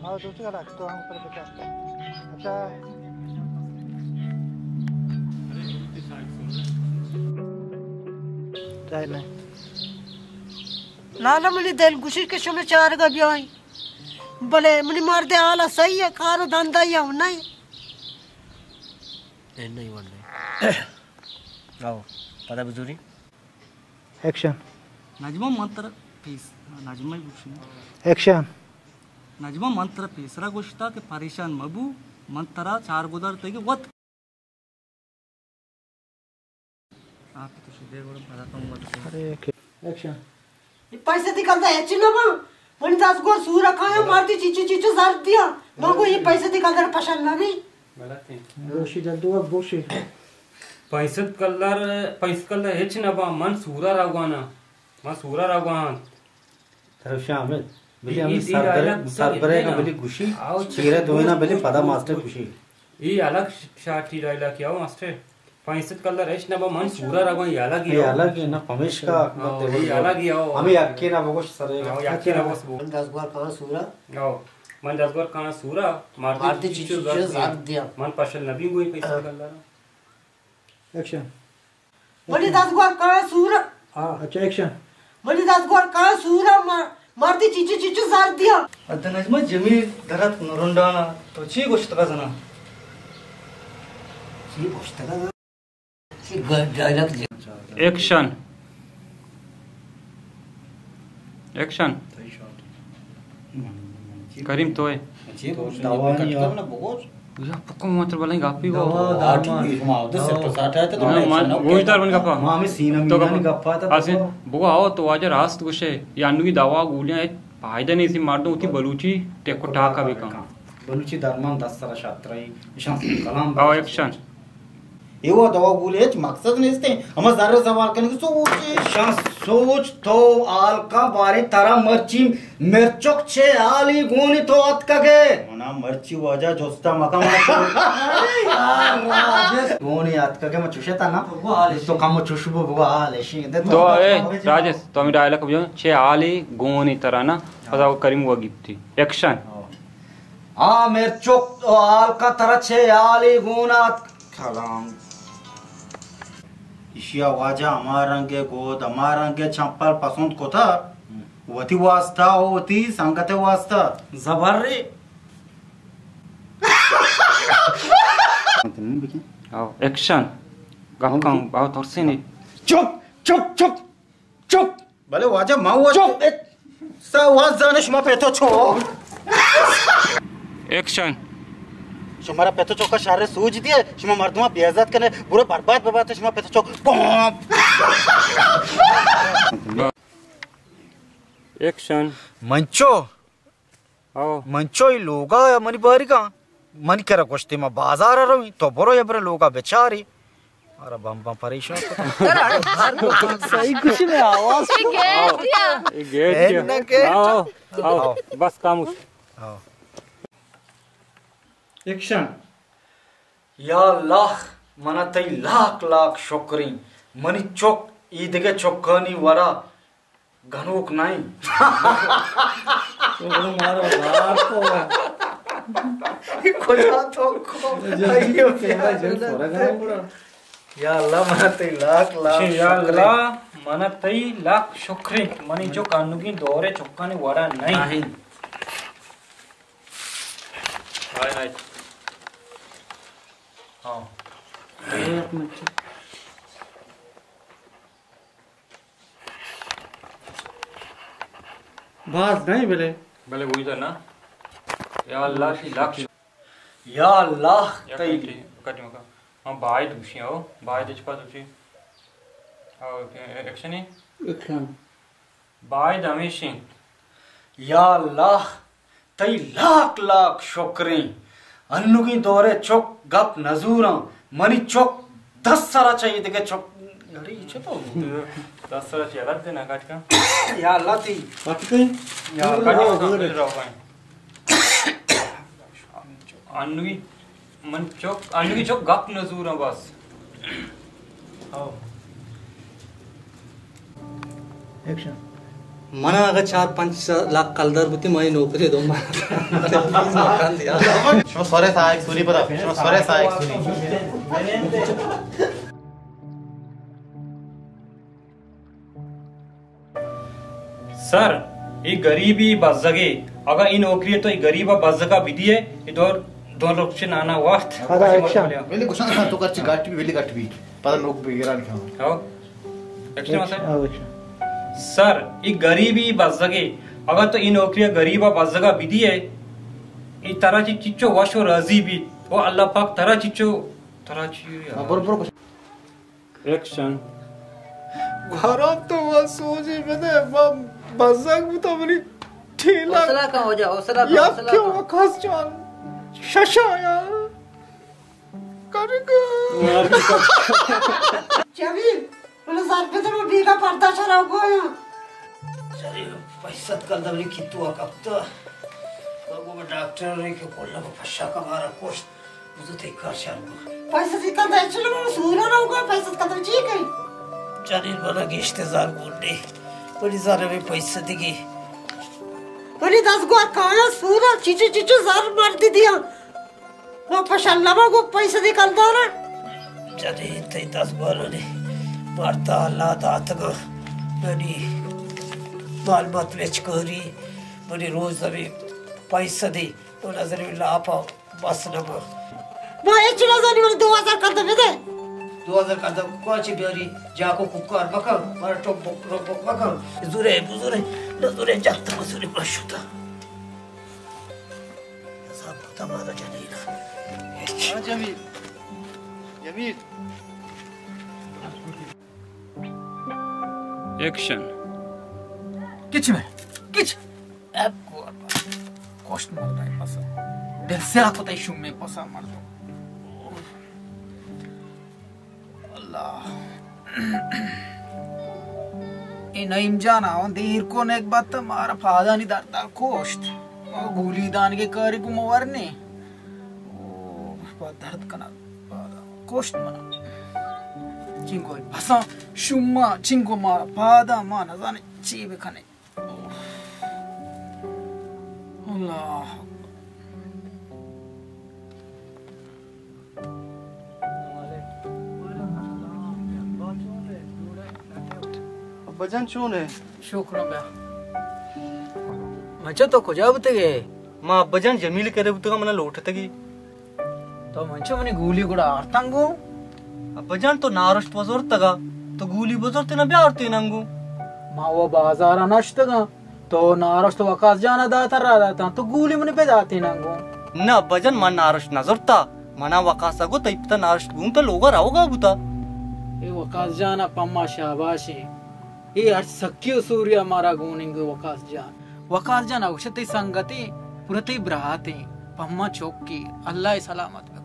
ہاں، دوسری گھر رکھ تو ہم اوپر بتا۔ اچھا۔ چاہے نہیں۔ لالا، منی دل گوشی کہ شما چارگا بیائیں۔ بلے منی مرد حالا صحیح ہے، کار و دندہ یا نہیں۔ اے نہیں ون نہیں۔ آؤ، پدا بزوری۔ ایکشن۔ نجمہ من ترا پیس، نجمہ ہی گوشی۔ ایکشن۔ نجمہ من ترا پیسرا گوشتا کہ پریشان مبو، من ترا چار گدار تئی وت۔ آپ تو شدے گڑا پدا کم وت۔ ارے ایکشن۔ اے پیسے تی کلدار ہچ نہ باں۔ منی دزگور سورا کایا، مارتی چیچو چیچو زر دیا۔ مگو اے پیسے تی کلدار پشل نہ بی۔ بوشی جلدو بوشی۔ پنچ سد کلدار، پنچ سد کلدار ہچ نہ باں، من سورا روگانا۔ من سورا روگان۔ ترا شامل۔ بلی ہمیں سر برے، سر برے کا بلی گوشی۔ چیرے دوینا بلی پدا ماسٹر گوشی۔ ای الگ شاٹی ڈائلاگ کیا ہو ماسٹر؟ پنچ سد کلدار ہچ نہ با، من سورا روگاں، ای الگ ہی ہو۔ الگ ہی نہ، پمیشکا ہاں، ای الگ ہی ہو۔ ہمیں یکی نہ بگوش سر۔ ہاں، یکی نہ بس بگوش۔ من دزگور کاں سورا۔ ہاں، من دزگور کاں سورا، مارتی چیچو زر دیا۔ من پشل نبی گوئی پنچ سد کلدار۔ ایکشن۔ منی دزگور کاں سورا۔ ہاں۔ اچھا، ایکشن۔ منی دزگور کاں سورا، ما-، مارتی چیچو چیچو زر دیا۔ اد نجمہ جمیل درت نرنڈانا، تو چی گوشتگا زنا؟ چی گوشتگا زنا؟ چی گ-، ڈائلاگ دیا۔ ایکشن۔ ایکشن۔ کریم تو ہے۔ دوانی یا پکم متر بلیں گاپی گو۔ دوا، درمان۔ گوشدار من گپا۔ ما ہمیں سینہ تو مینانی گپا۔ گپا تا۔ بگو آؤ تو واجہ راست گوشے۔ یا انوگی دوا گولیاں ہچ فائدہ نہیں سی، مردم وتی بلوچی ٹک و ٹاک بکن۔ بلوچی درمان دست سرا شترئی۔ ایشان کلام۔ آؤ ایکشن۔ اے وا دوا گولی ہچ مقصد نیست ہیں۔ ہما زر زوال کنگ سوچ۔ شان سوچ تو حال کا بارے ترا مرچی مرچک چے حالی گونی تو اتکگے۔ منا مرچی واجہ جستا مکا منا۔ گونی اتکگے ما چوشتا نا۔ تو کم چوش بو بگو حال ایشی دے تو۔ تو اے راجس تو ہمیں ڈائلگ بجو چے حالی گونی ترا نا۔ پدا کریم و گپتی۔ ایکشن۔ آ مرچک تو حال کا ترا چے حالی گونا کلام۔ ایشی ءَ واجہ ہما رنگ ءِ گود، ہما رنگ ءِ چمپل پسند کتہ، وتی واسطہ و وتی سنگت ءِ واسطہ۔ زبر ری۔ آؤ، ایکشن۔ گپ کن، باو ترسینی۔ چپ، چپ، چپ، چپ۔ بلے واجہ ما وت چپ! سا واز زانے شما پیتو چو۔ ایکشن۔ شما را پیتو چوکا شر سوج دیے، شما مردما بے عزت کنے، برو برباد ببات شما پیتو چوک۔ بوم! ایکشن۔ منچو۔ آؤ۔ من چو اے لوگا یا منی باریگاں، منی کرا گوشتے ما بازار ءَ رویں، تو برو یا برے لوگا بچاری۔ مارا بم بم پریشان کتا۔ صحیح کچھ میں آواز۔ اے گیٹ دیا۔ اے گیٹ دیا۔ اے نہ گیٹ۔ آؤ، آؤ، بس خاموش۔ آؤ۔ ایکشن۔ یا اللہ، منا تئی لاکھ لاکھ شکریں، منی چک ایدگہ چکانی ورا گنوک نہ انت۔ تو گڑا مارا وار کو۔ کجا تو کو؟ یا اللہ، منا تئی لاکھ لاکھ شکر انت۔ یا اللہ، منا تئی لاکھ شکر انت۔ منی چک انوگیں دور ءِ چکانی وڑا نہ انت۔ ہائے، ہائے۔ ہاں۔ باز نہیں بلے۔ بلے وہی تھا نا۔ یا اللہ، شی لاکھ شکر۔ یا اللہ، یا تئی۔ کٹی، کٹی مکا۔ ہاں، باید گوشی ہو، باید اچ پاس گوشی۔ آؤ، ایکشن ہی؟ ایکشن۔ باید ہمیش انت۔ یا اللہ، تئی لاکھ لاکھ شکریں۔ انوگیں دورے چک گپ نزوراں۔ منی چک دس سرا چہ ایدگہ چک، اڑے، ای چہ تو؟ دس سرا چہ الگ دے نہ کٹ کن۔ یا اللہ تئی۔ کٹ کن۔ یا اللہ تئی۔ انوگی من چک، انوگی چک گپ نزوراں بس۔ ہو۔ ایکشن۔ من اگہ چار پنچ لاکھ کلدار بوتی، من اے نوکری دوں۔ پلیز مکان دیا۔ شما سورے سائیک سوری پدا، شما سورے سائیک سوری۔ سر، اے گریبی بزگے، اگاں اے نوکری تو اے گریبا بزگا بدیے، اے دور دو روچ نانا وارت۔ پدا ایکشن۔ ویلی گوشاں تو کرچی گٹ بی، ویلی گٹ بی۔ پدا لوگ بگران کھاں۔ ہو۔ ایکشن سر۔ ہو، ایکشن۔ سر، اے گریبی بزگے، اگاں تو اے نوکری گریبا بزگا بدیے، اے ترا چی چچو وش و راضی بی۔ او اللہ پاک ترا چچو، ترا چی ہاں، برو، برو۔ ایکشن۔ گھرا تو وہ سوجی بدے، با-، بزگ بوتا منی ٹھیلا۔ حوصلہ کن واجہ، حوصلہ کن، یا حوصلہ کیوں کن۔ وقاص جان ششا یا کرگا۔ جمیل، بلے زر بدے، من بیگا پردہ چرا گویا۔ جمیل، پیسہ کلدار منی کیتو کپتا۔ تو گو ڈاکٹر نے کہ کلا پشا کا مارا کشت۔ بزو تئی کار شر کن۔ پیسہ سی کلدار چلو، من سورا نہ ہوگا، پیسہ کلدار چی کئی؟ جنین منا گیشتے زر گون نے۔ منی زر ہمے پیسہ دگی۔ منی دست گوا کایا سورا، چیچو چیچو زر مردی دیا۔ وہ پشا لما گو پیسہ دی کلدارا۔ جنین تئی دست گوا نے۔ مارتا اللہ داتگا۔ منی مال مت وچ کری۔ منی روز ہمے پیسہ دی۔ تو نظر لاپا۔ بس نہ با۔ ما ہچ نہ زانی، من دو ہزار کلدار بدے۔ دو ہزار کلدار کواچی بیاری، جاکو کوکار مکن، مارا ٹوک بک، ٹوک بک مکن۔ زورے، بزورے، نہ زورے، جات مزورے، ما شتا۔ حساب کتا مارا جنینا۔ ہچ۔ ہاں، جمیل۔ جمیل۔ ایکشن۔ کچ میں، کچ۔ اب کو کوشت مردہ پسا۔ دل سیاہ کو تئی شوم میں پسا مردو۔ اللہ۔ اے نعیم جان آون دیر کو نیک بات مارا پادانی درد کوشت۔ گولی دان کے کاری کو مورنے۔ او، پا درد کنا۔ پادا کشت منا۔ چنگو پساں شما، چنگو مارا پادا، ما نزانے چی بکنے۔ اللہ۔ ابا جان چون ہے؟ شکر بیا۔ مچا تو کجا بوتگے؟ ما ابا جان جمیل کرے بوتگا، منا لوٹتگی۔ تو منچو منی گولی گڑا آرتنگو؟ ابا جان، تو نارشت وزرتگا، تو گولی بزرتے نہ بیارتے ننگو۔ ما وہ بازارا نشتگا، تو نارشت وقاص جانا داتا را داتا، تو گولی منی بداتے ننگو۔ نہ ابا جان، من نارشت نزرتا، منا وقاصا گو تئی پتا نارشت گون تو لوگا روگا بوتا۔ اے وقاص جانا پما شاباشیں۔ اے ہرچ سکی و سوریا مارا گوننگ وقاص جان۔ وقاص جان اوشت تئی سنگتے، پورا تئی براتیں، پما چوکی، اللہ سلامت۔